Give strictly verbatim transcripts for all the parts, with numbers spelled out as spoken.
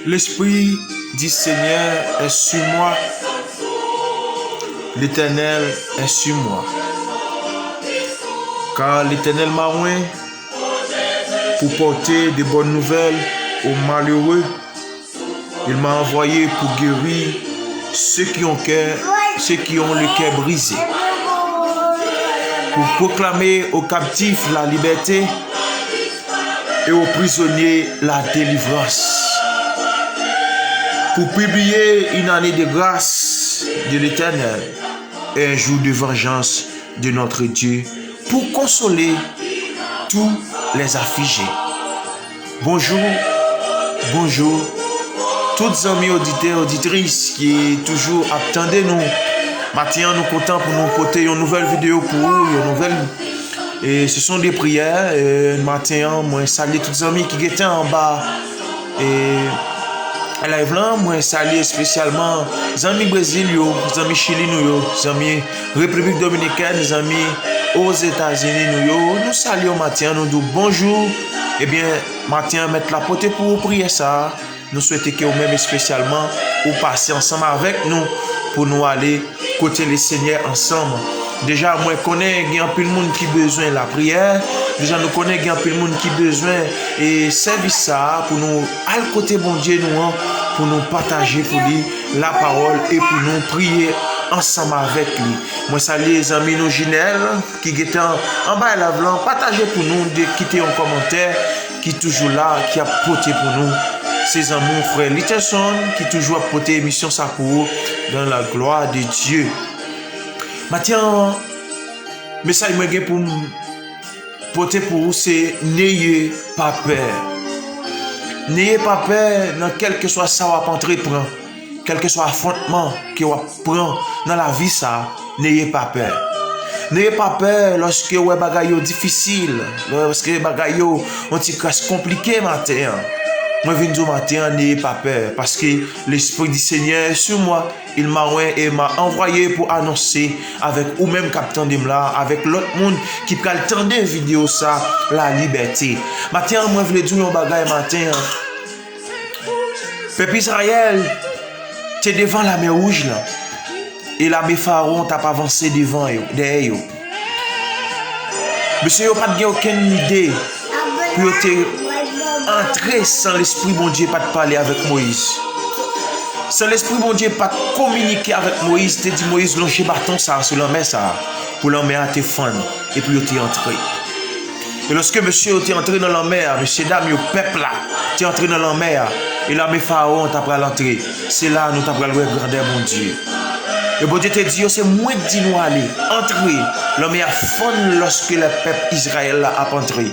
L'Esprit du Seigneur est sur moi. L'Éternel est sur moi. Car l'Éternel m'a oint pour porter de bonnes nouvelles aux malheureux. Il m'a envoyé pour guérir ceux qui ont cœur, ceux qui ont le cœur brisé, pour proclamer aux captifs la liberté et aux prisonniers la délivrance, pour publier une année de grâce de l'Éternel et un jour de vengeance de notre Dieu, pour consoler tous les affligés. Bonjou, bonjou, tout zanmi oditè, oditris ki toujou ap tande nou. Maten an, nou kontan pou nou pote yon nouvèl videyo pou ou, yon nouvèl, e, se son de priyè. E, maten an, mwen salye tout zanmi ki gentan anba, e, live lan. Mwen salye espesyalman zanmi Brezil yo, zanmi Chili nou yo, zanmi Repiblik Dominikèn, zanmi Ozetazini nou yo. Nou salye w maten an, nou di w bonjou. Ebyen, maten an, mèt la pote pou ou priyè sa a. Nou swete ke ou menm espesyalman, ou pase ansanm avèk nou pou nou ale kote Lesenyè ansanm. Deja, mwen konnen gen anpil moun ki bezwen lapriyè. Deja, nou konnen gen anpil moun ki bezwen, e, sèvis sa a pou nou al kote Bondye nou an, pou nou pataje pou li lapawòl e pou nou priye ansanm avèk li. Mwen salye zanmi nou Jinèl ki gentan anba live lan. Pataje pou nou, de kite yon kòmantè, ki toujou la, ki ap pote pou nou. Se zanmi w, frè Literson, ki toujou ap pote emisyon sa pou ou, dans la gloire de Dieu. Maten an, mesaj mwen gen pou m pote pou ou se: N'ayez pas peur. N'ayez pas peur nan kèlkeswa sa w ap antreprann, kèlkeswa afwontman ke w ap pran nan lavi sa, n'ayez pas peur. N'ayez pas peur lòske w wè bagay yo difisil, lòske bagay yo yon ti kras konplike maten an. Mwen vin di w maten an, n'ayez pas peur, paske l'Esprit du Seigneur est sur moi, il m'a oint et m'a envoyé pour annoncer avèk ou menm k ap tande m la, avèk lòt moun ki pral tande videyo sa, la liberté. Maten an, mwen vle di w yon bagay maten an. Pèp Izrayèl te devan Lamè Wouj lan, e lame Farawon t ap avanse devan yo, dèyè yo. Mesye yo pa t gen okenn lide pou yo te antre san Lespri Bondye pa t pale avèk Moyiz. San Lespri Bondye pa t kominike avèk Moyiz, te di Moyiz lonje baton sa a sou lanmè sa a, pou lanmè a te fann, epi yo te antre. E lòske mesye yo te antre nan lanmè a, mesye dam yo, pèp la, te antre nan lanmè a, e lame Farawon ta pral antre, se la a nou ta pral wè grandè Bondye. E Bondye te di yo, se mwen k di nou ale, antre. Lanmè a fann lòske lè pèp Izrayèl la ap antre.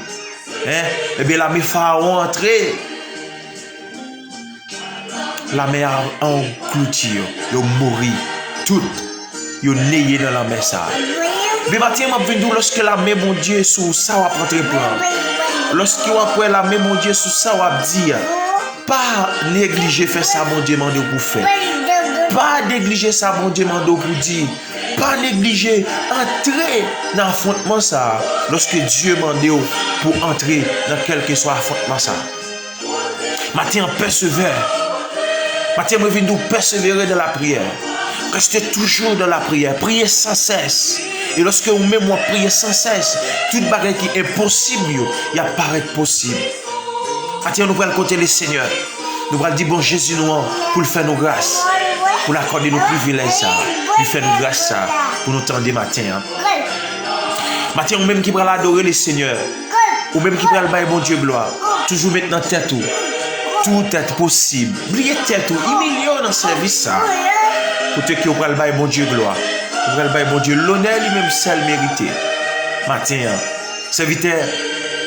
Hein? Ebyen, lame Farawon antre. Lanmè a anglouti yo. Yo mouri. Tout. Yo neye nan lanmè sa a. Men maten an, m ap vin di w, lòske lame Bondye sou sa w ap antreprann, lòske w ap wè lame Bondye sou sa w ap di a, pa neglije fè sa Bondye mande w pou fè. Pa neglije sa Bondye mande w pou di. Pa neglije antre nan afwontman sa a, lòske Dye mande w pou antre nan kèlkeswa afwontman sa a. Maten an, pèsevè. Maten an, mwen vin di w, pèsevere dans la prière. Reste toujours dans la prière. Priye san sès. E lòske ou menm w ap priye san sès, tout bagay ki enposib yo, y ap parèt posib. Maten an, nou pral kote Lesenyè. Nou pral di bon Jezi nou an pou l fè nou gras, pou l akòde nou privilèj sa a, li fè nou gras sa a pou nou tande maten an. Maten an, ou menm ki pral adore Lesenyè, ou menm ki pral bay Bondye glwa, toujou met nan tèt ou, tout est possible. Bliye tèt ou, imilye w nan sèvis sa a. Kote ke w pral bay Bondye glwa, ou pral bay Bondye lonè li menm sèl merite. Maten an, sèvitè,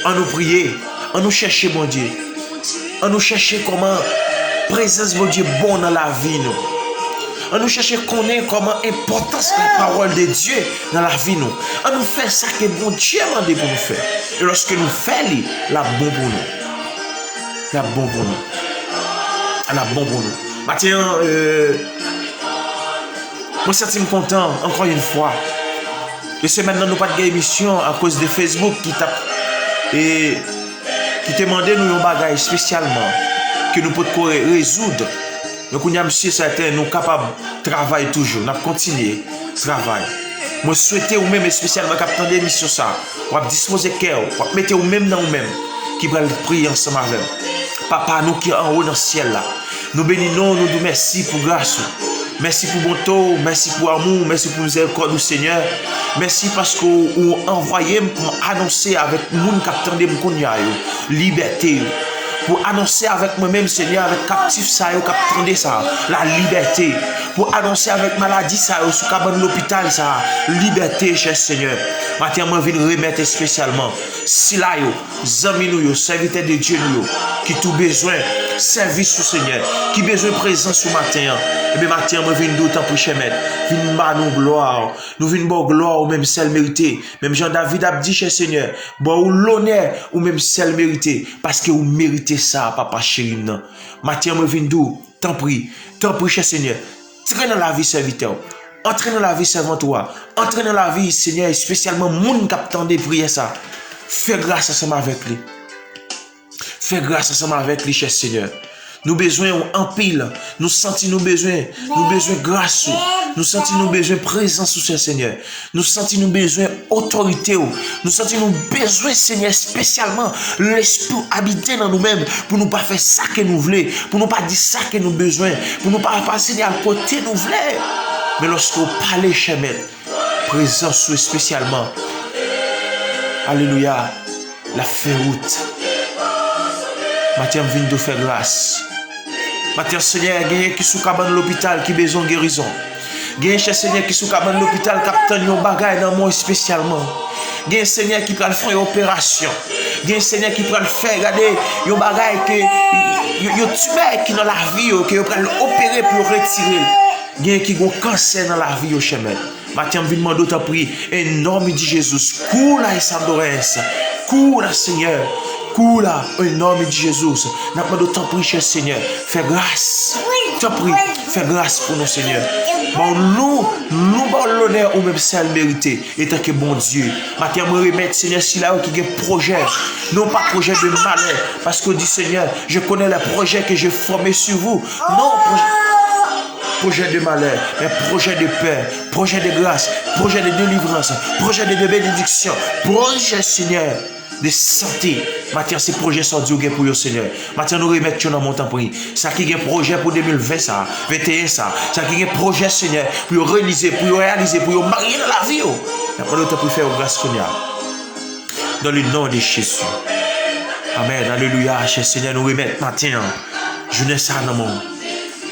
ann nou priye, ann nou chèche Bondye. Ann nou chèche kòman prezans Bondye bon nan lavi nou. Ann nou chèche konnen kòman enpòtans la parole de Dieu nan lavi nou. Ann nou fè sa ke Bondye mande pou nou fè. E lòske nou fè li, l ap bon pou nou. L ap bon pou nou. L ap bon pou nou. Maten an, euh, mwen santi m kontan, ankò yon fwa. E semèn nan, nou pa t gen emisyon akoz de Facebook ki t ap, e, ki te mande nou yon bagay espesyalman. ke nou potko re-, rezoud. Men kounye a, m si e sèten, nou kapab travay toujou. N ap kontinye travay. Mwen swete ou menm espesyalman k ap tande emisyon sa, w ap dispoze kè w, w ap mete ou menm nan ou menm, ki pral priye ansanm avè m. Papa nou ki anwo nan syèl la, nou beni non w, nou di w mèsi pou gras ou. Mèsi pou bonte w, mèsi pou amou w, mèsi pou mizèrikòd ou, Senyè. Mèsi paske w, ou anvwaye m pou m anonse avèk moun k ap tande m kounye a yo, libète yo. Pou anonse avèk mwen menm, Senyè, avèk kaptif sa yo k ap tande sa, lalibète. Pou anonse avèk maladi sa yo sou kabann lopital sa, libète, chè Senyè. Maten an, mwen vin remèt espesyalman sila yo, zanmi nou yo, sèvitè de Dye nou yo, ki tou bezwen sèvis ou, Senyè, ki bezwen prezans ou maten an. Ebyen, maten an, mwen vin di w, tanpri, chè Mèt, vin ba nou glwa. Nou vin ba w glwa ou menm sèl merite. Menm jan David ap di, chè Senyè, ba w lonè ou menm sèl merite, paske ou merite sa, Papa cheri m nan. Maten an, mwen vin di w, tanpri, tanpri, chè Senyè, antre nan lavi sèvitè w. Antre nan lavi sèvant ou a. Antre nan lavi, Senyè, espesyalman moun k ap tande priyè sa. Fè gras ansanm avèk li. Fè gras ansanm avèk li, chè Senyè. Nou bezwen w anpil. Nou santi nou bezwen, nou bezwen gras ou. Nou santi nou bezwen prezans ou, chè Senyè. Nou santi nou bezwen otorite w. Nou santi nou bezwen, Senyè, espesyalman lespri w abite nan nou menm pou nou pa fè sa ke nou vle, pou nou pa di sa ke nou bezwen, pou nou pa, pa, Senyè, al kote nou vle. Men lòske w pale, chè Mèt, prezans ou espesyalman, alelouya, l ap fè wout. Maten an, m vin di w fè gras. Maten an, Senyè, genyen ki sou kabann lopital ki bezwen gerizon. Genyen, chè Senyè, ki sou kabann lopital k ap tann yon bagay nan men w espesyalman. Genyen, Senyè, ki pral fè yon operasyon. Genyen, Senyè, ki pral fè, gade, yon bagay ke yo, yo tibè ki nan lavi yo, ke yo pral opere pou yo retire l. Genyen ki gon kansè nan lavi yo, chè Mèt. Maten an, m vin mande w, tanpri, en nome de Jesus, cura essa doença. Cura, Senyè. Cura, en nome de Jesus. N ap mande w, tanpri, chè Senyè, fè gras. Tanpri, fè gras pou nou, Senyè. Ban nou, nou ba w lonè ou menm sèl merite, etanke Bondye. Maten an, mwen remèt, Senyè, sila yo ki gen pwojè. Non pa pwojè de malè, paske w di, Senyè, je connais les projets que j'ai formés sur vous. Non, pwojè pwojè de malè, men pwojè de pè, pwojè de gras, pwojè de delivrans, pwojè de, de benediksyon, pwojè, Senyè, de sante. Maten an, se pwojè sa w di w gen pou yo, Senyè. Maten an, nou remèt yo nan men w, tanpri. Sa ki gen pwojè pou de mil ven sa, venteyen sa, sa ki gen pwojè, Senyè, pou yo reyalize, pou yo reyalize, pou yo marye nan lavi yo. N ap mande w, tanpri, fè yo gras kounye a. Dans le nom de Jésus. Amèn. Alelouya. Chè Senyè, nou remèt maten an, jounen sa a nan men w.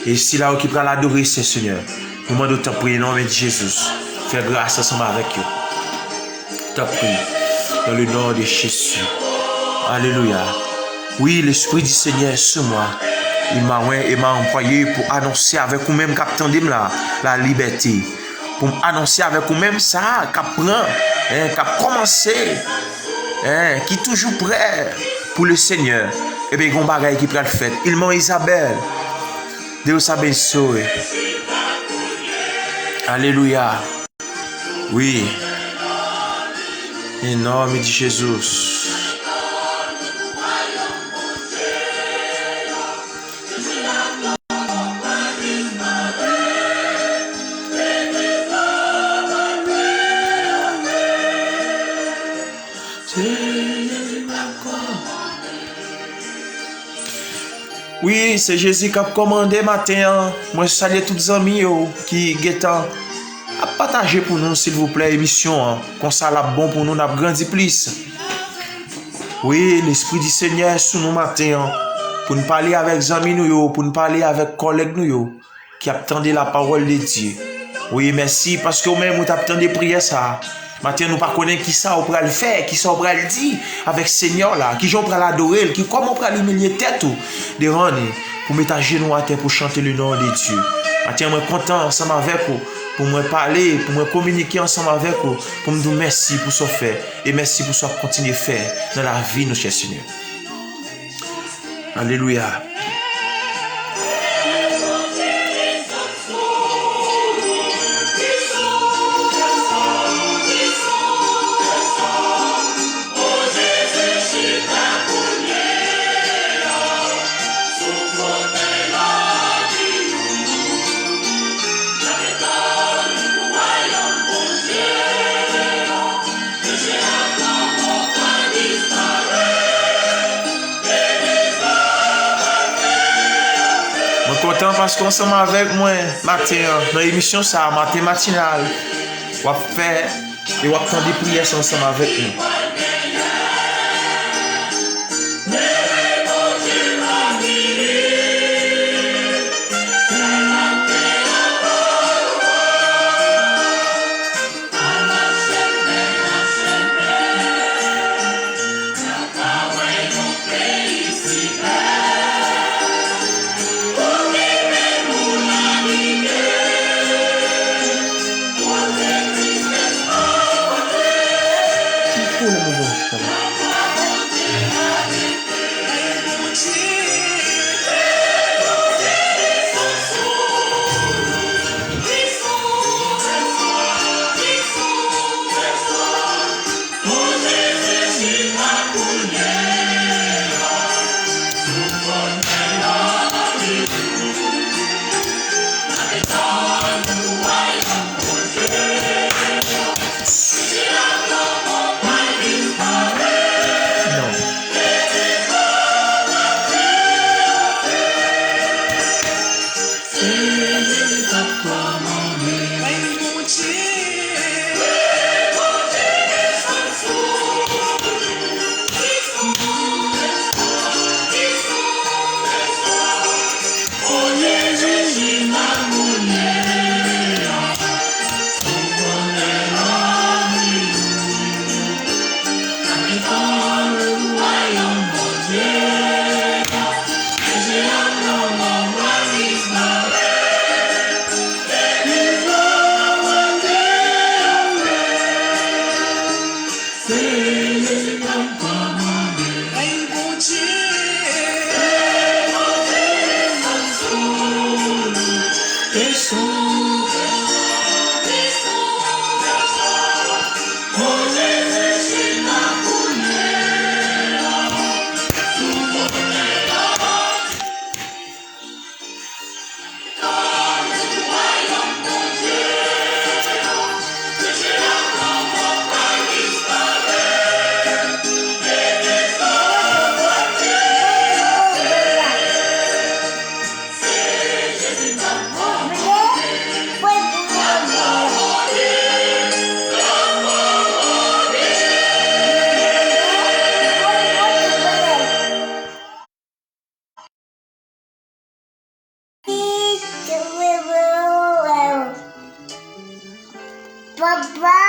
E sila yo ki pral adore, chè Senyè, nou mande w, tanpri, nan non de Jezi, fè gras ansanm avèk yo. Tanpri, dans le nom de Jésus. Alelouya. Oui, l'Esprit du Seigneur est sur moi. Il m'a oint et m'a envoyé pour annoncer avec ou menm k ap tande m la, la liberté. Pou m anonse avèk ou menm sa k ap pran, en, k ap kòmanse, en, ki toujou prè pou le Senyè. Ebyen, gen yon bagay ki pral fèt. Irmã Isabelle, Deus abençoe. Aleluya. Wi. Em nome de Jesus. Wi, se Jezi k ap kòmande maten an. Mwen salye tout zanmi yo ki gentan ap pataje pou nou, silvouplè, emisyon an. Konsa, l ap bon pou nou, n ap grandi plis. Wi, Lespri di Senyè sou nou maten an, pou n pale avèk zanmi nou yo, pou n pale avèk kòlèg nou yo ki ap tande la parole de Dieu. Wi, mèsi, paske ou menm ou t ap tande priyè sa a. Maten an, nou pa konnen kisa ou pral fè, kisa ou pral di avèk Senyè w la, kijan ou pral adore l, ki, kòman ou pral imilye tèt ou devan li, pou w met ajenou atè pou chante le nom de Dieu. Maten an, mwen kontan ansanm avèk ou, pou mwen pale, pou mwen kominike ansanm avèk ou, pou m di w mèsi pou sa w fè. E mèsi pou sa w ap kontinye fè nan lavi nou, chè Senyè. Alelouya. Kontan paske w ansanm avèk mwen maten an, nan emisyon sa a, Maten Matinal, w ap fè e w ap tande priyè sa ansanm avèk nou. Papa,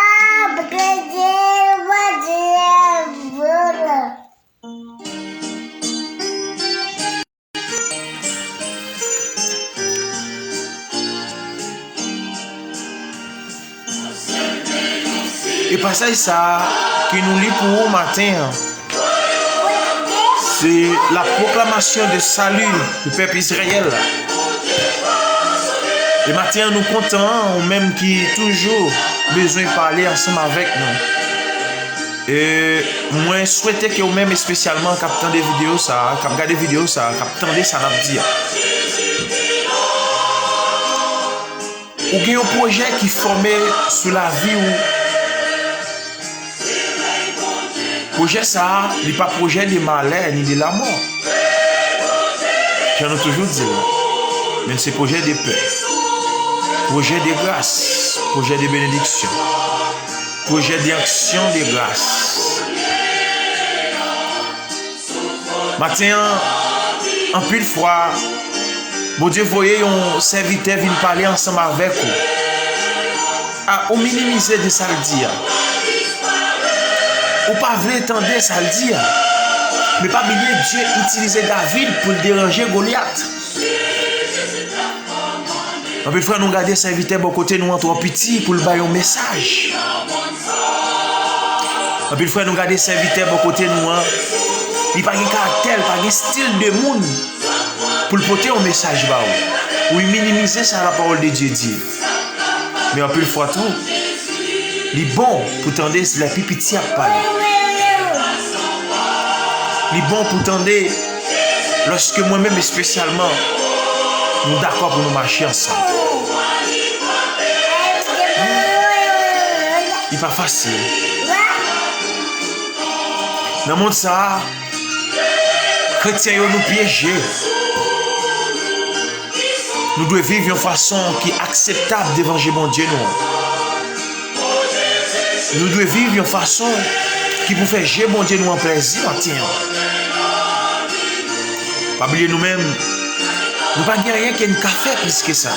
E pasaj sa a ke nou li pou ou maten an, se la proclamation de salut pou pèp Izrayèl la. E maten an, nou kontan, ou menm ki toujou bezwen pale ansanm avèk nou. E mwen swete ke ou menm espesyalman k ap tande videyo sa a, k ap gade videyo sa a, k ap tande sa n ap di a, ou gen yon pwojè ki fòme sou lavi w. Pwojè sa a, li pa pwojè de malè ni de lamò. Jan nou toujou di l, men se pwojè de pè, pwojè de gras, pwojè de benediksyon, pwojè de aksyon de gras. Maten an, anpil fwa, Bondye voye yon sèvitè vin pale ansanm avèk ou. A, ou minimize de sa l di a. Ou pa vle tande sa l di a. Men pa bliye, Dye itilize David pou l deranje Golyat. Anpil fwa, nou gade sèvitè bò kote nou an twò piti pou l bay yon mesaj. Anpil fwa, nou gade sèvitè bò kote nou an, li pa gen karaktè, li pa gen stil de moun pou l pote yon mesaj ba ou. Ou minimize sa la parole de Dieu di. Men anpil fwa tou, li bon pou tande lè pi piti ap pale. Li bon pou tande lòske mwen menm espesyalman, nou dakò pou nou mache ansanm. Li pa fasil. Nan mond sa a, kretyen yo nou pyeje. Nou dwe viv yon fason ki akseptab devan je Bondye nou an. Nou dwe viv yon fason ki pou fè je Bondye nou an plèzi maten an. Pa bliye nou menm, nou pa gen anyen ke n ka fè plis ke sa.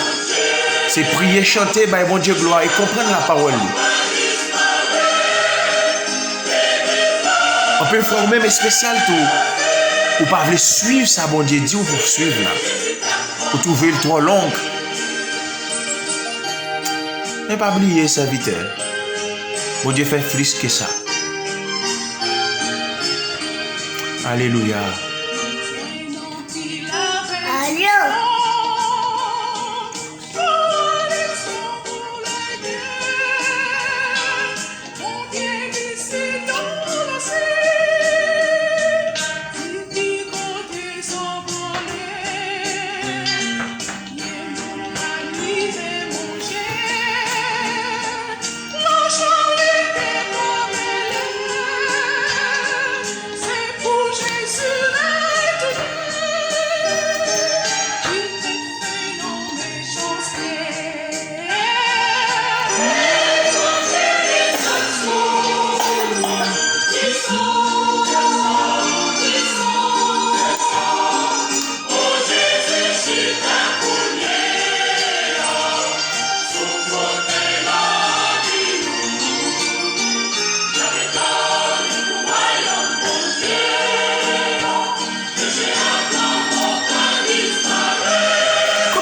Se priye, chante, bay Bondye glwa e konprann lapawòl li. Anpil fwa ou menm espesyal tou, ou pa vle swiv sa Bondye di w pou w swiv la. Ou twouve l twò long. Men pa bliye, sèvitè, Bondye fè plis ke sa. Alelouya. Alo.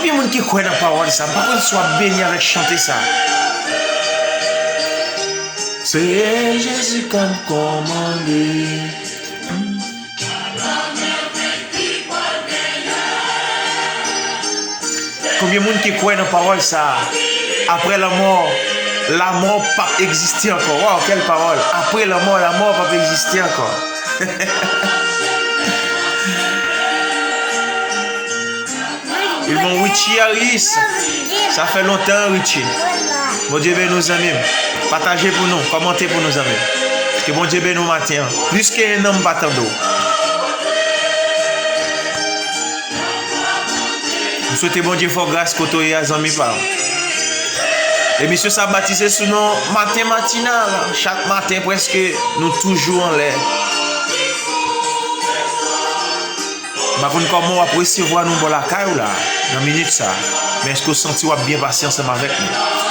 Konbyen moun ki kwè nan pawòl sa? M pa konn si w ap beni avèk chante sa. Se Jezi k ap kòmande. Konbyen moun ki kwè nan pawòl sa a? Apre lanmò, lanmò p ap egziste ankò. Waw, kèl pawòl! Apre lanmò, lanmò p ap egziste ankò. Ilmon Richie Harris. Sa fè lontan, Richie. Bondye beni w, zanmi m. Pataje pou nou, kòmante pou nou, zanmi m. Ke Bondye beni w maten an. Plis ke yon an m pa tande w. M swete Bondye fè w gras kote w ye a, zanmi pa m. Emisyon sa batize sou non Maten Matinal. Chak maten, prèske, nou toujou anlè. M pa konn kòman w ap resevwa nou bò lakay ou la, nan minit sa, men èske w santi w ap byen pase ansanm avèk nou?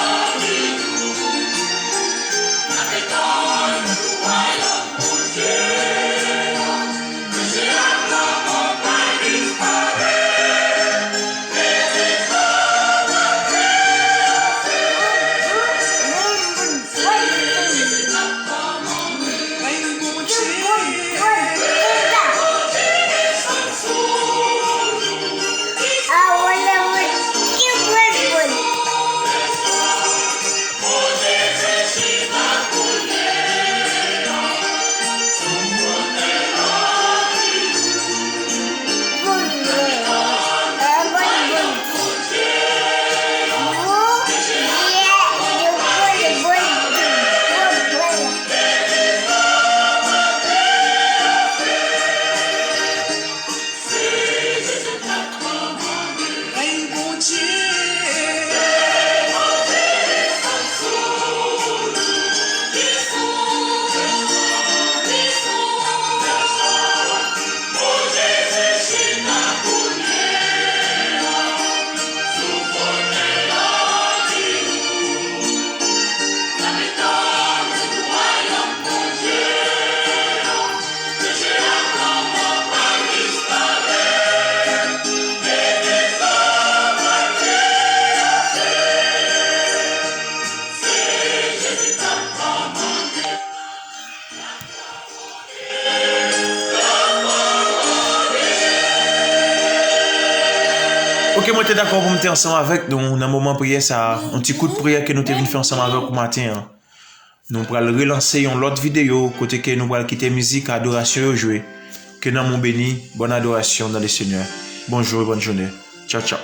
Ok, mwen te dakò pou m te ansanm avèk nou nan moman priyè sa a, yon ti kout priyè ke nou te vin fè ansanm avèk ou maten an. Nou pral relanse yon lòt videyo kote ke nou pral kite mizik adorasyon yo jwe. Ke nanm ou beni, bòn adorasyon nan le Senyè. Bonjou e bòn jounen. Tchaw, tchaw.